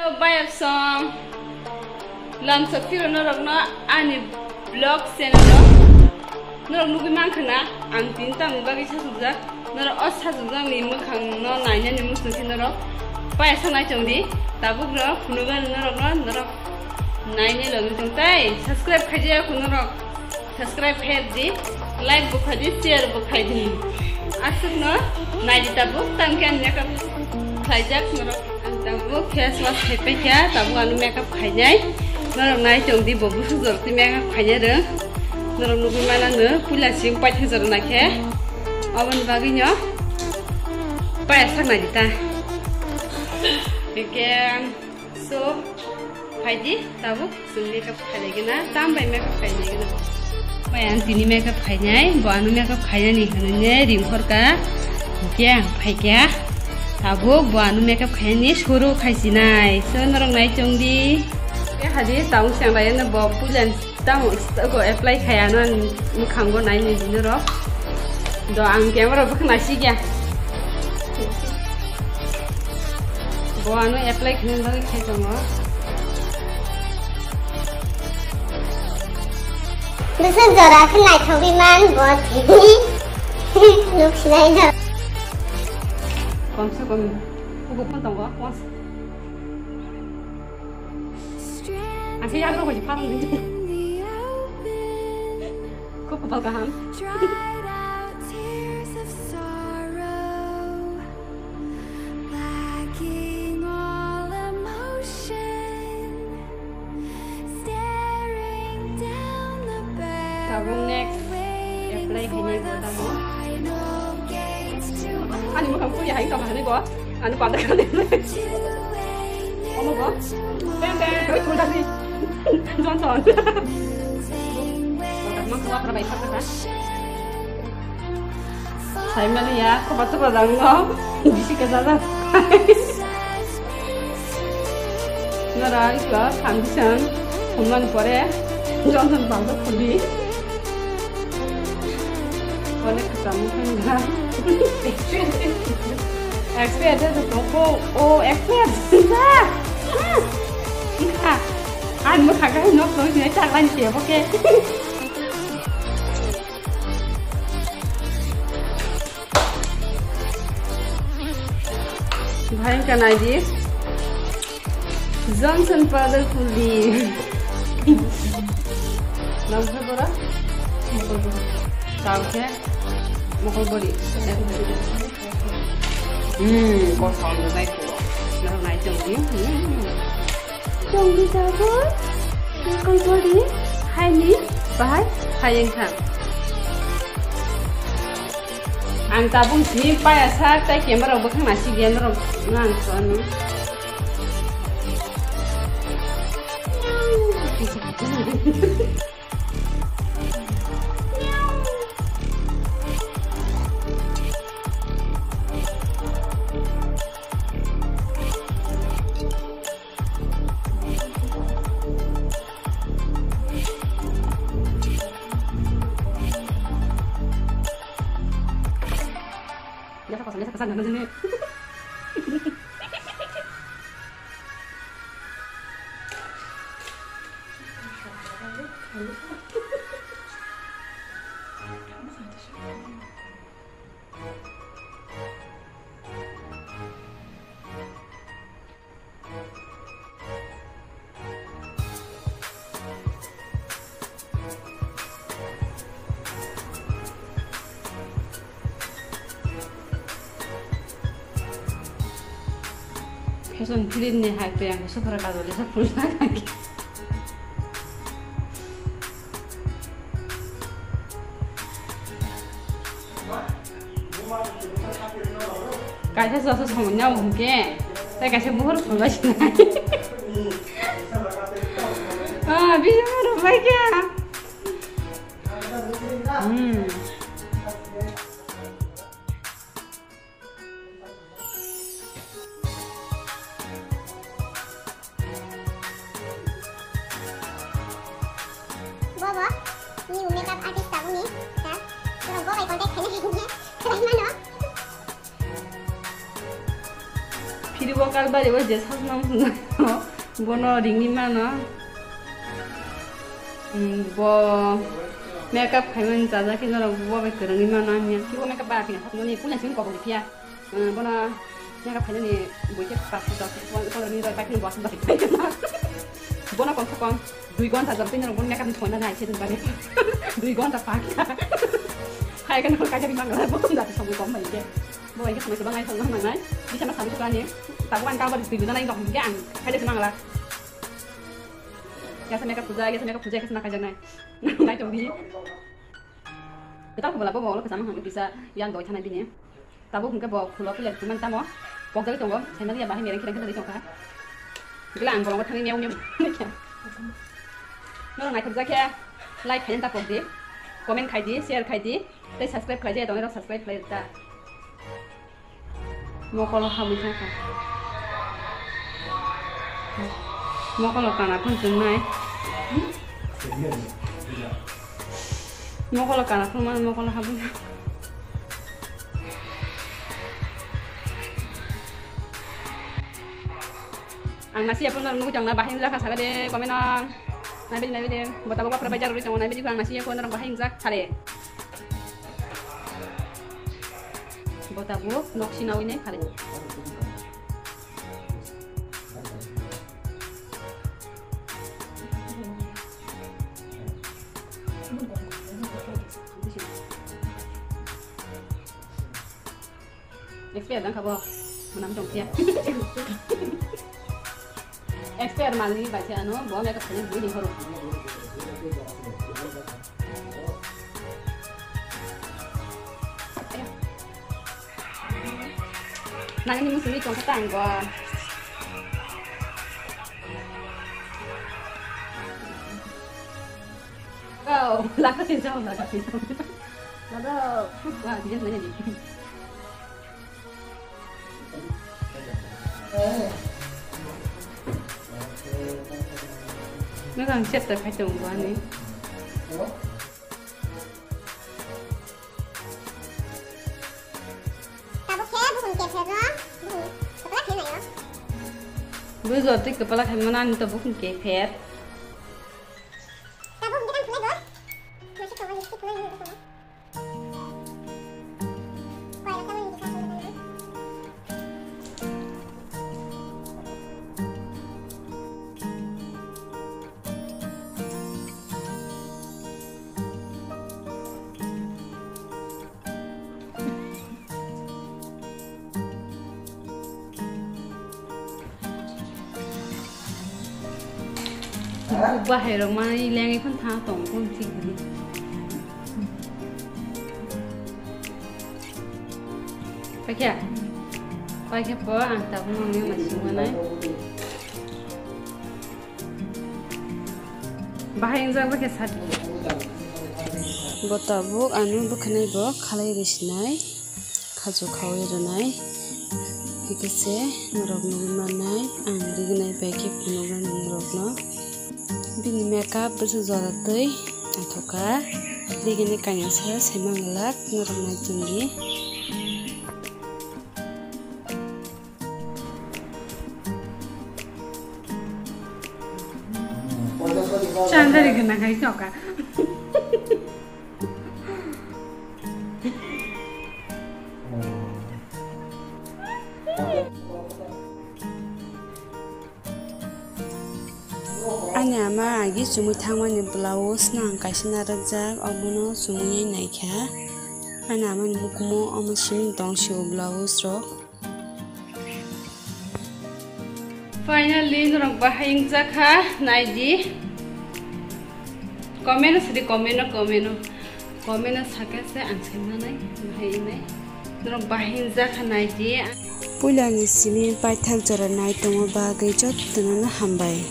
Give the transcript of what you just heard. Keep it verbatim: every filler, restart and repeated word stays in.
Bayapsong lamsa phiro norokno ani vlog channel o norok nugwi mankha na ang tini tamni bagwi sasukjak norok o sasukjakni mwkhangno nainani muchungkhe norok payasa naichongdi tabukno phunukgani norokno norok nainai logwi tong tai subscribe khaijaya kho norok. Subscribe khaidi, like bo khaidi, share bo khaidi. Aswkno naidi tabuk, tamkhe ang makeup khlaijak norok. Ang tabuk face wash khai paikha, tabuk ano makeup khainai. Norok nai tongdi bo busuk jorti makeup khainai rwng. Norok nugwi manano puila sing paithak jorna khe. Oboni bagwino payasa naidi ta. Again. So, phaidi, tabuk chwng makeup khainai gana, tam bai makeup khainai gana. Bai ang tini makeup khainai, bo ano makeup khainani hinwi ringkhorka, hwnkhe ang phaikha. Tabuk bo ano makeup khainani suru khaisinai. So, norok nai chongdi. Hadi, tabuk chwng bai ano bo puila. Tamo go apply khaya no mwkhango nai ni dino rok. Do ang camera bwkha nasi gya. Bo ano apply khna bagwi khai tongo. Bwswk jora khe naithogwi man bo thini. Nuk sinai no. Komse kom kugo phone tongo. Ang khe yagra bai pharang di. Kok kopal kaham. Tabuk next apply khainai bo tamo. Ani mwkhang puri hai tong hani bo. Ani panda khainai. Omo bo. Bang bang. Oi, thunda si. Johnson. Mang kua kara bai thak kha. Sai mali ya, kha batu ba dang no. Bisi ka dada. Nara ikla foundation. Humlan pore. Johnson panda khuli. Wale khatam wngkha. Expert de to ko o expert. Wngkha. Ang mo khaga nok no ni ta lan ke bo ke. Bhai wngkha nai di. Johnson powder khuli. Nang khe bora? Tao khe mokol bori. Hmm, kosom de nai ko. Nang nai tong di. Hmm. Tong di tabo. Mokol bori. Hai ni. Bahai. Hai wngkha. Ang tabuk sini paya sak tai camera bwkhang nasi dia norok nang sonu. Biasa kosan, biasa kosan, nang sini. Fashion film ni hai to yang super kajol sa pulna kaki. Kaisa sasa samanya mungkin. Saya kasih buhur pulna sih. Ah, bisa buhur baik ya. Hmm. Bobo, new makeup artist tabuni, sir. Borok bo bai contact khaina hingye, khlai mano. P Iri bo kalbari bo je sasma wngkha bono ringwi mano. Hmm, bo makeup khaimani chajak khe norok bo bai kwrwngwi mano hamya. Bo makeup ba phiya hapnani puila simi kobok phiya. Hmm, bono makeup khainani bui khe pas dos pondro minute bai paithani bo aswk bai. Bono kom se kom dui gonta jor twi norok bono makeup ni soina nai sedin bani. Dui gonta pakha. Hai kan kol kaisa bimang bo kom jati somo kom bai khe. Bo bai khe somo kwbang ai somo nangnai. Bisa ma sabu kwani. Tabu kan kalbari twi nai dok hingke ang khaide se mangla. Yasa makeup puja, yasa makeup puja khe sna khajaknai. Nai tongdi. Kwtal khe bola bo bo kwcham hwn kisa yang doi thanai bini. Tabuk hwnkhe bo khulo puila rwchapmani tamo pokjagwi tongo, sandal ya bahai mereng khereng khe tongkha. Gila ang bolongo thangwi miyau miyau. Norok naithokjak khe like khaina ta pokdi, comment khaidi, share khaidi, tei subscribe khlaijak tongnai rok subscribe khlai ta. Mokolo habwi thangkha. Mokolo kana phun chwngnai. Mokolo kana phun man mokolo habwi. Ang nasi ya phun nugwi tongna bahai wngjakha saga de comment o. Naibidi naibidi. Bo tabuk baphra bai jarwi tongo naibidi ang nasi ya phun norok bahai wngjak sare. Bo tabuk nok sinawi nai phalai. Expire dang kha bo. Manam tong kya. Expire mali bai se ano bo makeup khaina bui ni horo. Nangni musuni tong kha tang bo. Go, lakha se jao, lakha se jao. Lado, wah, dia mana ni? Nang chapter khai tong bo ani. Tabuk khe bukhung kepher no, bukhung kwpla khe naio. Bui jor twi kwpla khe mano ani to bukhung kepher. Tabuk hwnkhe tang thunai bo. Masuk tongo, lipstick thunai hwnwi bukhungo. Koirok tamo hwnwi bwkha hwnwi. Bahai rok mai lengwi phano tha tong phone thik di. Paikha, paikha po ang tabuk nungni ma singmanai. Bahai wngjak bwkhe sadi. Bo tabuk ano bwkhanai bo khalai rwsinai, khaju khaui rwnai. Hikhe se norok nugwi mannai, ang rignai bai khe phunuknai norokno. Bini makeup bwswk jora twi naithok kha. Rigini kanya sa saimanglak norok nai chwngdi. Chandari gana khai choka. Ani ama agi chumui thangmani blouse no ang kaisa narwkjak, omono chumui naikha. Ani amani mukumu omo simi tong sio blouse rok. Finally, norok bahai wngjakha, naidi. Comment o sidi, comment o, comment o. Comment o sakha se ang saimannai, bahai wngnai. Norok bahai wngjakha, naidi. Puilani simi paithak jora nai tongma bagwi jotono hambai.